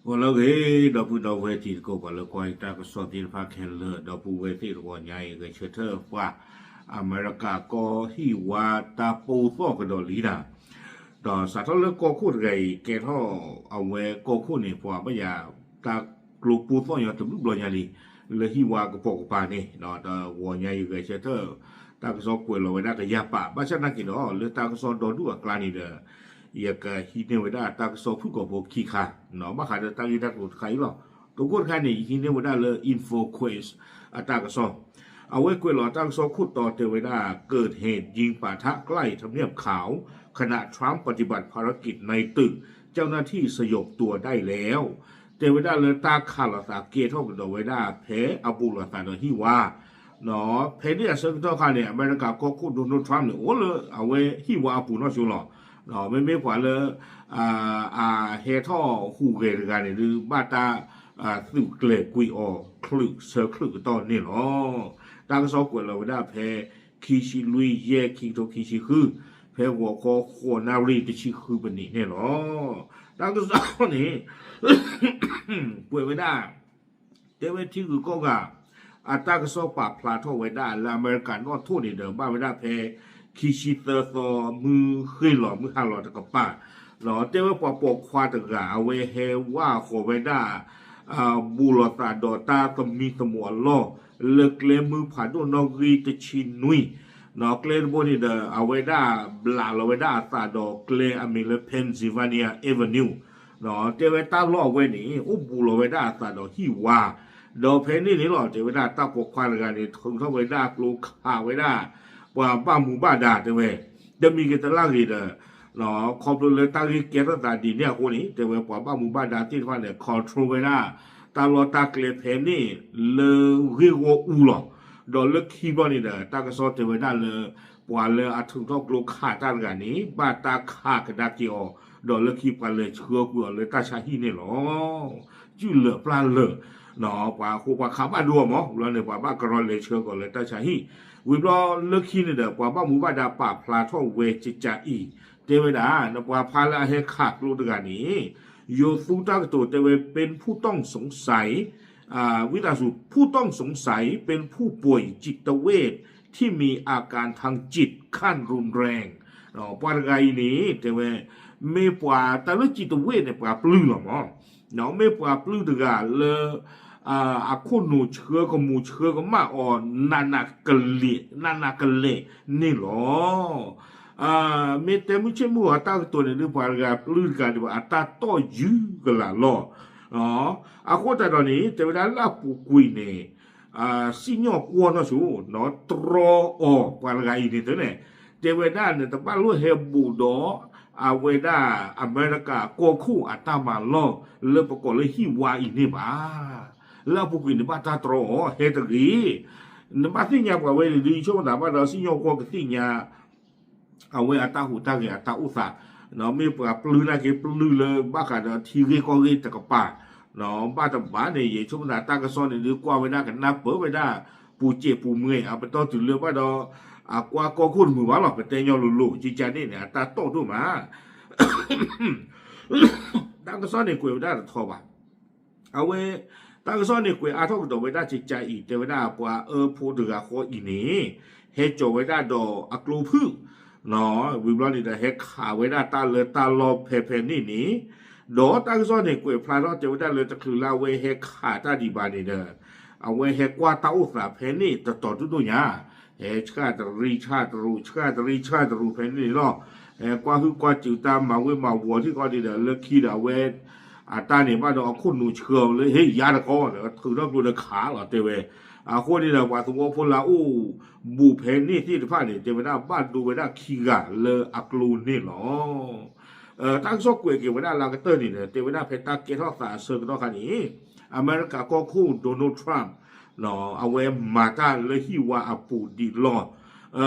ဂီၤလၢအဂ့ၤ ဒီပုၢ်ဒီဝဲၢ်တံၤသကိး ပှၤလၢကွၢ်ယတၢ်ကစီၣ်သ့ၣ်တဖၣ်ခဲလၢာ် ဒီပုၢ်ဝဲၢ်သ့ၣ်တဂီၤညါအံၤ ဂဲၤဆၢထၢၣ်ပှၤ အမဲရကၤကီၢ်ဟံၣ်ဝါတၢ်ပိၢ်သီၣ်ကဒီးလံတၢ် ဒီးစးထီၣ်လၢကီၢ်ခိၣ်တဂၤအံၤ ကဲထီၣ်အဝဲကီၢ်ခိၣ်န့ၣ် ပှၤဘၣ်ယၤတၢ်ကျိပိၢ်သီၣ်ညီတဘျုးဘျီညါလံ လၢဟံၣ်ဝါကပိာ်ကပၤန့ၣ် ဒီးဂီၤညါအံၤဂဲၤဆၢထၢၣ် တၢ်ကစီၣ်ကွဲးလီၤဝဲဒၣ်ကယၤပာ် ဘၣ်ဆၣ်သနာ်က့ဒီး လၢတၢ်ကစီၣ်ဒီဒူၣ်အကျါန့ၣ်ဒီး ယကဟံးန့ၢ်ဝဲဒၣ်တၢ်ကစီၣ်ဖုၣ်ကိာ်ဖိခံခါ ဘၣ်ဃးဒီးတၢ်ဂ့ၢ်တၢ်ကျိၤတခါအံၤလီၤ. တခိၣ်တခါန့ၣ် ယဟံးန့ၢ်ဝဲဒၣ်လၢ InfoQuest အတၢ်ကစီၣ် အဝဲကွဲးလီၤတၢ်ကစီၣ်ခိၣ်တီတဲဝဲဒၣ် เกิดเหตุยิงปะทะใกล้ทำเนียบขาว ขณะทรัมป์ปฏิบัติภารกิจในตึก เจ้าหน้าที่สยบตัวได้แล้ว တဲဝဲဒၣ်လၢတၢ်ခးလိာ်သးကဲထီၣ်ကဒီးဝဲဒၣ်ဖဲအဘူးလိာ်သးဒီးဟံၣ်ဝါ ဖဲန့ၣ်အဆၢကတီၢ်ခါန့ၣ် အမဲရကၤကီၢ်ခိၣ် Donald Trump န့ၣ် အိၣ်လၢအဝဲဟံၣ်ဝါအပူၤနီၢ်ဆိလီၤ. မ့မ့ၢ်ပှၤလၢ အဟဲထီၣ်ဟူးဂဲၤတဂၤန့ၣ်ဒုး ဘၣ်တၢ်သုးကျဲၤကွံာ်အီၤချုးဆၢချုးကတီၢ်န့ၣ်လီၤ. တၢ်ကစီၣ်ကွဲးလီၤဝဲဒၣ်ဖဲ ခံဆံလွံၢ် ယဲၢ် ခံကထိခံဆံဃု ဖဲဂီၤခီဃိးနၣ်ရံၣ်တဆံဃုပနံးန့ၣ်လီၤ. တၢ်ကစီၣ်န့ၣ် ကွဲးဝဲဒၣ် တဲဝဲထံဂုၤကီၢ်ဂၤ အတၢ်ကစီၣ်ပာ်ဖျါထီၣ်ဝဲဒၣ်လၢအမဲရကၤနီၣ်ထိၣ်န့ၣ်ဒီး ဘၣ်ဝဲဒၣ်ဖဲ ခံဆံသၢသီ မုၢ်ဃ့ၢ်လီၤမုၢ်ဟါလီၤတကပၤ တဲဝဲပှၤပိာ်ခွါတဂၤ အဝဲဟဲဝၣ်ဃီၤဝဲဒၣ် ဘူးလိာ်သးဒီးတၢ်သမံသမိးအလီၢ် လၢကျဲမုၢ်ဖးဒိၣ်နီၣ်ဂံၢ်တဆံနွံ ကျဲတဘိန့ၣ်ဒီး အဝဲဒၣ်ဘျးလီၤဝဲဒၣ်အသးဒီးကျဲအမံၤလၢ Pennsylvania Avenue တဲဝဲတၢ်လီၢ်အဝဲန့ၣ် အိၣ်ဘူးလီၤဝဲဒၣ်အသးဒီးဟံၣ်ဝါ ဒီးဖဲန့ၣ်န့ၣ်လီၤ တဲဝဲဒၣ်တၢ်ပိာ်ခွါတဂၤန့ၣ် ထုးထီၣ်ဝဲဒၣ်ကျိခးဝဲဒၣ် ပှၤဘၣ်မူဘၣ်ဒါတဲဝဲ တမံၤဂ့ၤတလၢ်ဂ့ၤဒီး ခီဖျိလၢတၢ်ဂ့ၢ်ကဲထီၣ်သးဒ်န့ၣ်အဃိန့ၣ် တဲဝဲပှၤဘၣ်မူဘၣ်ဒါသ့ၣ်တဖၣ်န့ၣ် control ဝဲဒၣ် တၢ်လီၢ်တၢ်ကျဲဖဲန့ၣ် လၢဂ့ၢ်ဂီၢ်အူလီၤ. ဒီးလၢခံဘျီန့ၣ်ဒီး တၢ်ကစီၣ်တဲဝဲဒၣ်လၢ ပှၤလၢအထုးထီၣ်ကျိခးတၢ်တဂၤန့ၣ် ဘၣ်တၢ်ခးကဒါက့ၤအီၤ ဒီးလၢခံပှၤလဲၤဆှၢကွံာ်အီၤလၢတၢ်ဆါဟံၣ်န့ၣ်လီၤ. စုၣ်လၢာ်ပျၢ်လၢာ် ပှၤဃိပှၤခးဘၣ်ဒိအီၤမး ဘျီန့ၣ် ပှၤဘၣ်ကရီလဲၤဆှၢကီးလၢတၢ်ဆါဟံၣ် ဝံၤဘျီလၢခံန့ၣ်ဒီး ပှၤဘၣ်မူဘၣ်ဒါပာ်ဖျါထီၣ်ဝဲကကးအံၤ တဲဝဲဒၣ် နပှၤဖးလၢအဟဲခးကျိတဂၤန့ၣ် ယိၤသူတၢ်ကတိၤတဲဝဲ เป็นผู้ต้องสงสัย ဝံသးစူၤ ผู้ต้องสงสัยเป็นผู้ป่วยจิตเวชที่มีอาการทางจิตขั้นรุนแรง ပှၤတဂၤအံၤန့ၣ် တဲဝဲ မ့ၢ်ပှၤတၢ်လၢ จิตเวช န့ၣ် ပှၤပျုၢ်လီၤမး မ့ၢ်ပှၤပျုၢ်တဂၤလၢ အခိၣ်နူာ်ဆှၢကမူၣ်ဆှၢကမၣ်အီၤ နးနးကလဲာ် နးနးကလဲာ်န့ၣ်လီၤ. မ့ၢ်တဲမုၢ်ဆ့ၣ်မုၢ်ဂီၤတၢ်ကတိၤန့ၣ်ဒုး ပှၤတဂၤပျုၢ်တဂၤဒံးဘၣ် အတၢ်တီၢ်ယုၢ်ကလာ်လီၤ. အဃိသတးဒီးန့ၣ် တဲဝဲဒၣ်လၢအပူၤကွံာ်န့ၣ် စံၣ်ညီၣ်ကွီၢ်နီၢ်ဆိ တြီအီၤ ပှၤတဂၤအံၤန့ၣ်တဲန့ၣ် တဲဝဲဒၣ်နတဘၣ်လိၣ်ဟဲဘူးဒီး အဝဲဒၣ်အမဲရကၤကီၢ်ခိၣ်အတၢ်မၤလီၢ် လၢပကိးလၢဟံၣ်ဝါအံၤန့ၣ်ဘၣ်. လၢအပူၤကွံာ်န့ၣ်ဘၣ်တၢ်တြီအီၤ ဟဲတဂ့ၤ နဘၣ်သ့ၣ်ညါပှၤဝဲန့ၣ်ဒုး ယဆိကမိၣ်သးဘၣ်ဒီး စံၣ်ညီၣ်ကွီၢ်ကသ့ၣ်ညါ အဝဲအတၢ်ဟူးတၢ်ဂဲၤအတၢ်အိၣ်သး မ့ၢ်ပှၤပျုၢ်နာ်က့ပျုၢ်လၢဘၣ်ဃးဒီးထံဂ့ၢ်ကီၢ်ဂ့ၢ်တကပၤ ဘၣ်တဘၣ်န့ၣ် ယဆိကမိၣ်သးတၢ်ကစီၣ်န့ၣ်ဒုးကွၢ်ဝဲဒၣ်ကနၢ်ပၢၢ်ဝဲဒၣ် ပူၤစဲးပူၤမှဲ အပတီၢ်တုၤလၢဘၣ်ဒီး အကွၢ်ကီၢ်ခိၣ်တမုာ်ဘၣ်လီၤ ပတဲညီလိၤလိၤ ကကန့ၣ်န့ၣ် အတၢ်တီၢ်ဒိၣ်မး တၢ်ကစီၣ်န့ၣ်ကွဲးဝဲဒၣ်တထီဘၣ် အဝဲ တၢ်ကစီၣ်န့ၣ်ကွဲးအါထီၣ်ကဒီးဝဲဒၣ်ကကအံၤ တဲဝဲဒၣ်ပှၤအၢဖိတဂၤဃီအံၤန့ၣ် ဟဲကၠီၤဝဲဒၣ်ဒီးအကျိဖုၣ် ဝံၤဘျီန့ၣ်ဒီး ဟဲခးဝဲဒၣ်တၢ်လၢတၢ်လီၢ်ဖဲဖဲန့ၣ်န့ၣ် ဒီးတၢ်ကစီၣ်န့ၣ် ကွဲးဖျါထီၣ်တဲဝဲဒၣ်လၢတချုးလၢအဝဲဟဲခးတၢ်ဒံးဘၣ်န့ၣ်ဒီး အဝဲဟဲကွၢ်တၢ်အိၣ်သးဖဲန့ၣ်တတီၤဒိၣ်ဒိၣ်ညါ ဟဲဆှၣ်တရံးဆှၣ်တရူး ဆှၣ်တရံးဆှၣ်တရူးဖဲန့ၣ်န့ၣ်လီၤ. ဟဲကွၢ်ဟုၣ်ကွၢ်စူၣ်တၢ်မၤဝ့ၤမၤဝီၤထံၣ်ဃီန့ၣ်ဒီး လၢခံဒီးအဝဲ အတၢ်န့ၣ်ဘၣ်ဒီးအခိၣ်နူာ်ဆှၢအီၤလၢ ဟ့ၣ်ယါတကီၢ်ဒီး ထုးထီၣ်ကျိဒီးခးလီၤတဲဝဲ. အဃိန့ၣ်ဒီး ပှၤသဝီဖိလၢအအိၣ်ဘူးဖဲန့ၣ်သ့ၣ်တဖၣ်န့ၣ် တဲဝဲဒၣ်ဘၣ်ဒိဝဲဒၣ်ခံဂၤလၢအကျိန့ၣ်လီၤ. တၢ်ကစီၣ်ကွဲးက့ၤဝဲဒၣ်လၢအကတၢၢ်န့ၣ်ဒီး တဲဝဲဒၣ်ဖဲတၢ်ကဲထီၣ်သးအဆၢကတီၢ်ခါန့ၣ် အမဲရကၤကီၢ်ခိၣ် Donald Trump အဝဲမၤတၢ်လၢဟံၣ်ဝါအပူၤဒံးလီၢ်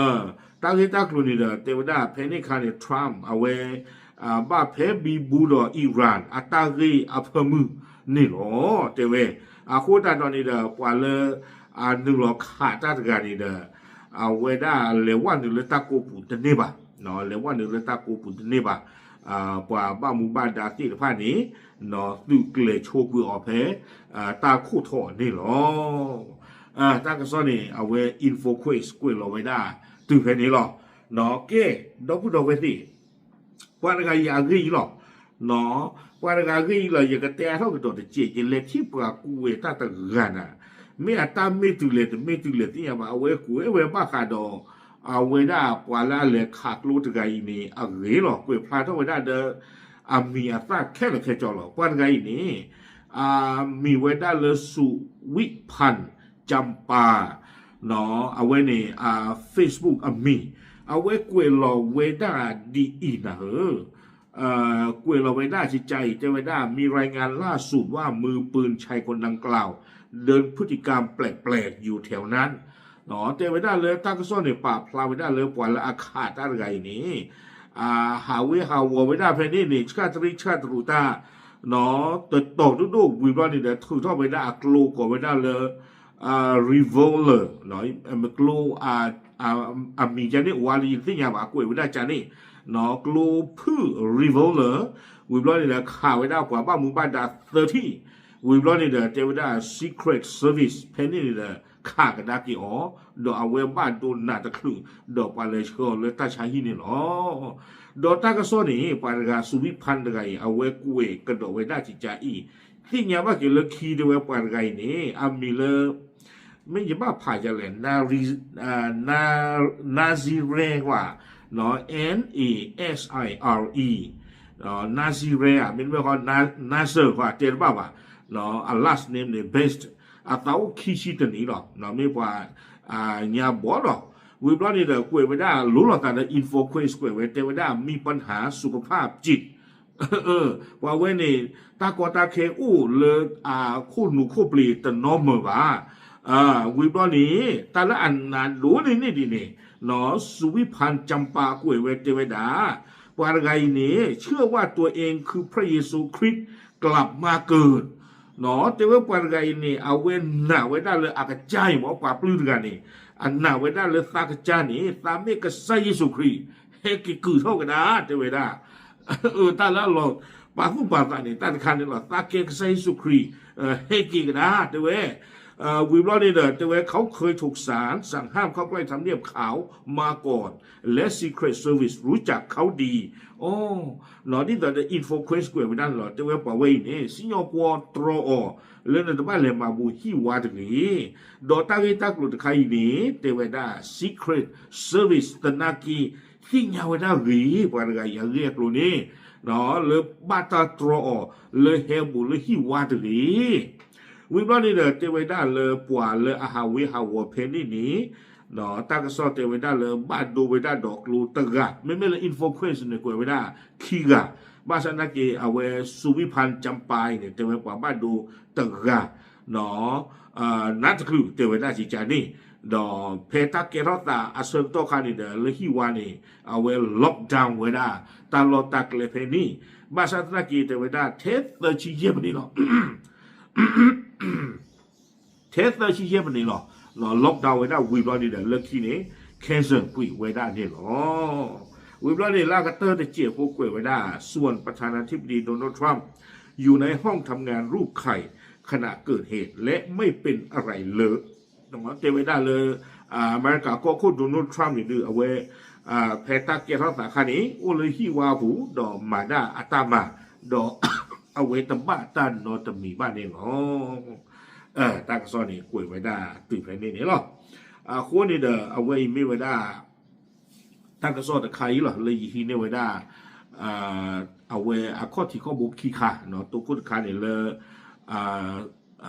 တၢ်ဂ့ၢ်တၢ်ကျိၤန့ၣ်ဒီး တဲဝဲဒၣ်ဖဲန့ၣ်ခါန့ၣ် Trump အဝဲ ဘၣ်ဖဲဘံဘူဒီး Iran အတၢ်ဂ့ၢ်အဖၢမုၢ်န့ၣ်လီၤ တဲဝဲ. အဃိသတးဒီးန့ၣ်ဒီး ပှၤလၢ အနုာ်လီၤခးတၢ်တဂၤန့ၣ်ဒီး အဝဲဒၣ်လဲၤဝဲနုာ်လၢတၢ်ကိးပူၤတန့ၢ်ဘၣ်, လဲၤဝဲနုာ်လၢတၢ်ကိးပူၤတန့ၢ်ဘၣ်. ပှၤဘၣ်မူဘၣ်ဒါသ့ၣ်တဖၣ်န့ၣ် သုးကျဲၤဆိကွံာ်အီၤဖဲ တၢ်ခိၣ်ထီၣ်န့ၣ်လီၤ. တၢ်ကစီၣ်န့ၣ် အဝဲ InfoQuest ကွဲးလီၤဝဲဒၣ်တုၤဖဲန့ၣ်လီၤ. ကဲ, ဒီပုၢ်ဒီဝဲၢ်သ့ၣ်, ပှၤတဂၤအံၤအဂ့ၢ်အံၤလီၤ. ပှၤတဂၤအဂ့ၢ်အံၤလီၤ ယကတဲအါထီၣ်ကဒီးတစဲး ယလဲၤထံၣ်ပှၤကူဝဲတၢ်တဂၤနၤ, မ့ၢ်အတၢ်မ့ၢ်တုၤလဲၣ်တမ့ၢ်တုၤလဲၣ်သ့ၣ်ညါဘၣ် အဝဲကွဲးဝဲဘၣ်ဃးဒီး အဝဲဒၣ်ပှၤလၢအလဲၤခးကျိတဂၤအံၤန့ၣ် အဂ့ၢ်လီၤ ကွဲးဖျါထီၣ်ဝဲဒၣ်ဒီး အမံၤအသၣ်ခဲလၢာ်ခဲဆ့လီၤ. ပှၤတဂၤအံၤန့ၣ် အမံၤဝဲဒၣ်လၢ စူၤဝံၣ်ဖၢၣ်ကၠၣ်ပၤ အဝဲန့ၣ် Facebook အမံၤ, အဝဲကွဲးလီၤဝဲဒၣ်ဒ်အံၤနၤဧၢ, ကွဲးလီၤဝဲဒၣ်ကကါအံၤ တဲဝဲဒၣ် มีรายงานล่าสุดว่ามือปืนชายคนดังกล่าวเดินพฤติกรรมแปลกๆอยู่แถวนั้น တဲဝဲဒၣ်လၢတၢ်ကစီၣ်န့ၣ် ပာ်ဖျါဝဲဒၣ်လၢပှၤလၢအခးတၢ်တဂၤအံၤန့ၣ် ဟးဝ့ဟးဝီၤဝဲဒၣ်ဖဲန့ၣ်န့ၣ် ဆှၣ်တရံးဆှၣ်တရူးတၢ် တတီၤဒိၣ်ဒိၣ်ဝံၤဘျီန့ၣ်ဒီး ထုးထီၣ်ဝဲဒၣ်အကျိကိးဝဲဒၣ်လၢ revolver ကျိ အမံၤကန့ၣ် ဝါလံယသ့ၣ်ညါဘၣ် ကွဲးဝဲဒၣ်ကန့ၣ် ကျိဖုၣ် revolver ဝံၤဘျီန့ၣ်ဒီး ခးဝဲဒၣ်ပှၤဘၣ်မူဘၣ်ဒါသၢထံၣ်, ဝံၤဘျီန့ၣ်ဒီး တဲဝဲဒၣ် Secret Service ဖဲန့ၣ်န့ၣ်ဒီး ခးကဒါက့ၤအီၤ, ဒီးအဝဲဘၣ်ဒိနးတချုး ဒီးပှၤလဲၤဆှၢအီၤလၢတၢ်ဆါဟံၣ်န့ၣ်လီၤ. ဒီးတၢ်ကစီၣ်န့ၣ် ပှၤတဂၤ စူၤဝံၣ်ဖၢၣ်တဂၤအံၤ အဝဲကွဲးကဒီးဝဲဒၣ်ကကါအံၤ, သ့ၣ်ညါဘၣ်က့ၤလၢခံတဲဝဲပှၤတဂၤအံၤန့ၣ် အမံၤလၢ မ့ၢ်ယဘၣ်ဖးယလဲၣ် Nasir ကွၢ် N A S I R E, Nasir မ့တမ့ၢ်ဃီ Nasir ကွၢ် တဲတဘၣ်ဘၣ်, အ last name န့ၣ် Best အသးအိၣ်ခံဆံတနံၣ်လီၤ, မ့ၢ်ပှၤညါဘီလီၤ. ဝံၤဘျီန့ၣ်ဒီး ကွဲးဝဲဒၣ်လိၤလိာ်သးဒီး InfoQuest ကွဲးဝဲ တဲဝဲဒၣ် มีปัญหาสุขภาพจิต ပှၤဝဲန့ၣ် တၢ်ကီတၢ်ခဲအိၣ်လၢအခိၣ်နူာ်ခိၣ်ပျ့ၤတနီၤမုာ်ဘၣ်. ဝံၤဘျီန့ၣ် တၢ်လၢအနးဒိၣ်န့ၢ်န့ၣ်ဒ်န့ၣ် စူၤဝံၣ်ဖၢၣ်ကၠၣ်ပၤကွဲးဝဲတဲဝဲဒၣ် ပှၤတဂၤအံၤန့ၣ် เชื่อว่าตัวเองคือพระเยซูคริสต์กลับมาเกิด တဲဝဲပှၤတဂၤအံၤန့ၣ် အဝဲနာ်ဝဲဒၣ်လၢအကစၢ်အံၤမ့ၢ် ပှၤပျုၢ်တဂၤန့ၣ် အနာ်ဝဲဒၣ်လၢသးကစၢ်န့ၣ် သးမ့ၢ်ကစၢ်ယ့ၣ်ၡူးခရံာ် ဟဲက့ၤကုာ်ထီၣ်ကဒါ တဲဝဲဒၣ် တၢ်လၢအလီၤပာ်သူၣ်ပာ်သးန့ၣ် တၢ်တခါန့ၣ်လီၤ သးကဲကစၢ်ယ့ၣ်ၡူးခရံာ် ဟဲက့ၤကဒါ တဲဝဲ ဝံၤဘျီန့ၣ်ဒီး တဲဝဲ เขาเคยถูกศาลสั่งห้ามเข้าใกล้ทำเนียบขาว มาก่อน และ Secret Service รู้จักเขาดี အီ ဒ်သိးဒီး InfoQuest ကွဲးဝဲဒၣ်န့ၣ်လီၤ တဲဝဲပှၤဝဲအံၤန့ၣ် စံၣ်ညီၣ်ကွီၢ်တြီအီၤ လၢနတဘၣ်လဲၤမၤဘူးဟံၣ်ဝါတဂ့ၤ ဒီးတၢ်ဂ့ၢ်တၢ်ကျိၤတခါအံၤန့ၣ် တဲဝဲဒၣ် Secret Service သနာ်က့ သ့ၣ်ညါဝဲဒၣ်ဂ့ၤ ပှၤတဂၤအံၤအဂ့ၢ်အကျိၤန့ၣ် လၢဘၣ်တၢ်တြီအီၤ လၢဟဲဘူးလၢဟံၣ်ဝါတဂ့ၤ ဝံၤဘျီန့ၣ်ဒီး တဲဝဲဒၣ်လၢပှၤလၢအဟးဝ့ဟးဝီၤဖဲန့ၣ်န့ၣ် တၢ်ကစီၣ်တဲဝဲဒၣ်လၢဘၣ်ဒိဝဲဒၣ်ဒီးကျိတဂၤ မ့မ့ၢ်လၢ InfoQuest န့ၣ် ကွဲးဝဲဒၣ်ခံဂၤ ဘၣ်ဆၣ်သနာ်က့ အဝဲ စူၤဝံၣ်ဖၢၣ်ကၠၣ်ပၤအံၤန့ၣ် တဲဝဲပှၤဘၣ်ဒိတဂၤ နါတချုးတဲဝဲဒၣ်ကကါန့ၣ် ဒီးဖဲတၢ်ကဲထီၣ်သးအဆၢကတီၢ်ခါန့ၣ်ဒီး လၢဟံၣ်ဝါန့ၣ် အဝဲ lockdown ဝဲဒၣ် တၢ်လီၢ်တၢ်ကျဲဖဲန့ၣ် ဘၣ်ဆၣ်သနာ်က့ တဲဝဲဒၣ်ထဲသၢဆံယဲၢ်မံးနံးလီၤ ထဲသၢဆံယဲၢ်မံးနံးလီၤ lockdown ဝဲဒၣ်ဝံၤဘျီန့ၣ်ဒီး လၢခံန့ၣ် cancel ကွံာ်ဝဲဒၣ်န့ၣ်လီၤ. ဝံၤဘျီန့ၣ် လၢအကတၢၢ်တစဲးဖိကွဲးဝဲဒၣ် ส่วนประธานาธิบดีโดนัลด์ทรัมป์อยู่ในห้องทำงานรูปไข่ขณะเกิดเหตุ และไม่เป็นอะไรเลย တဲဝဲဒၣ်လၢ အမဲရကၤကီၢ်ခိၣ် Donald Trump န့ၣ်ဒုး အဝဲ ဖဲတၢ်ကဲထီၣ်သးခါန့ၣ် အိၣ်လၢဟံၣ်ဝါပူၤ ဒီးမၤဒၣ်အတၢ်မၤ ဒီး အဝဲတဘၣ်တၢ်နီတမံၤဘၣ်န့ၣ်လီၤ. တၢ်ကစီၣ်န့ၣ် ကွဲးဝဲဒၣ်တုၤဖဲန့ၣ်န့ၣ်လီၤ. အဃိန့ၣ်ဒီး အဝဲအံၤမ့ၢ်ဝဲဒၣ် တၢ်ကစီၣ်တခါအံၤလီၤ လၢယဟံးန့ၢ်ဝဲဒၣ် အဝဲအခီၣ်ထံးခီၣ်ဘိခံခါ တိခိၣ်တခါန့ၣ်လၢ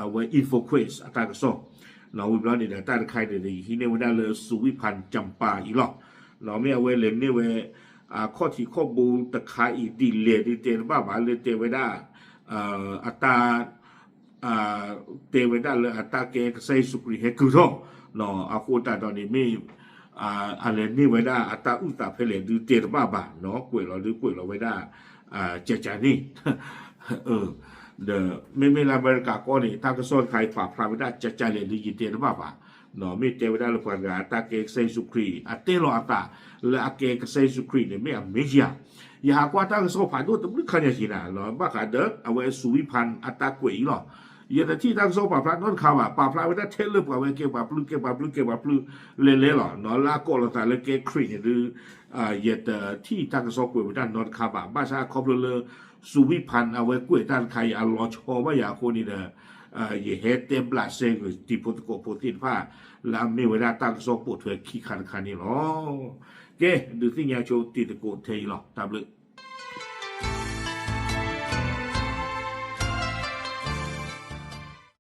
အဝဲ InfoQuest အတၢ်ကစီၣ် ဝံၤဘျီန့ၣ်ဒီး တၢ်တခါအံၤန့ၣ်ဒီး ယဟံးန့ၢ်ဝဲဒၣ်လၢ စူၤဝံၣ်ဖၢၣ်ကၠၣ်ပၤအံၤလီၤ. မ့ၢ်အဝဲလဲၤန့ၢ်ဝဲ အခီၣ်ထံးခီၣ်ဘိတခါအံၤဒ်လဲၣ်ဒ်တဲတဘၣ်ဘၣ်လၢတဲဝဲဒၣ် အတၢ် တဲဝဲဒၣ်လၢအတၢ်ကဲကစၢ်ယ့ၣ်ၡူးခရံာ်ဟဲကုာ်ထီၣ် အဃိသတးဒီးန့ၣ်မ့ၢ် အလဲၤန့ၢ်ဝဲဒၣ်အတၢ်အုၣ်သးဖဲလဲၣ်ဒုးတဲတဘၣ်ဘၣ် ကွဲးလီၤဒုးကွဲးလီၤဝဲဒၣ် ကကန့ၣ် ဒီးမ့မ့ၢ်လၢအမဲရကၤကီၢ်န့ၣ် တၢ်ကစီၣ်တခါအံၤပာ်ဖျါဝဲဒၣ်ကကလဲၣ်ဒုးယတဲတဘၣ်ဘၣ် မ့ၢ်တဲဝဲဒၣ်လၢပှၤတဂၤအတၢ်ကဲကစၢ်ယ့ၣ်ၡူးခရံာ် အတဲလီၤအသးလၢအကဲကစၢ်ယ့ၣ်ၡူးခရံာ်န့ၣ် မ့ၢ်အမ့ၢ်ယၤ, ယဟးကွၢ်တၢ်ကစီၣ်ဖးဒိၣ်တဘျုးခါညါက့ၤနၤ, ဘၣ်ဃးဒီးအဝဲစူၤဝံၣ်ဖၣ်အတၢ်ကွဲးအံၤလီၤ. ယတထံၣ်တၢ်ကစီၣ်ပာ်ဖျါနီတခါဘၣ်, ပာ်ဖျါဝဲဒၣ်ထဲလၢပှၤဝဲကဲပှၤပျုၢ် ကဲပှၤပျုၢ် ကဲပှၤပျုၢ် လဲၤလဲၤလီၤ. လၢအကိးလီၤသးလၢကဲခရံာ်န့ၣ်ဒုး ယတထံၣ်တၢ်ကစီၣ်ကွဲးဝဲဒၣ်နီတခါဘၣ်. ဘၣ်ဆၣ်ခီဖျိလၢ စူၤဝံၣ်ဖၣ်အဝဲကွဲးတၢ်တခါအံၤ အလီၤဆီဘၣ်ယၤအဃိန့ၣ်ဒီး ယဟဲတဲဘျးစဲဂ့ၤတံၤဖိသကိးဖိသ့ၣ်တဖၣ် လၢအမ့ၢ်ဝဲဒၣ်တၢ်ကစီၣ်ပိာ်ထွဲခံခါတခါန့ၣ်လီၤ. ကဲ ဒုးသ့ၣ်ညါဆိတံၤသကိးထဲအံၤလီၤ. တၢ်ဘျုး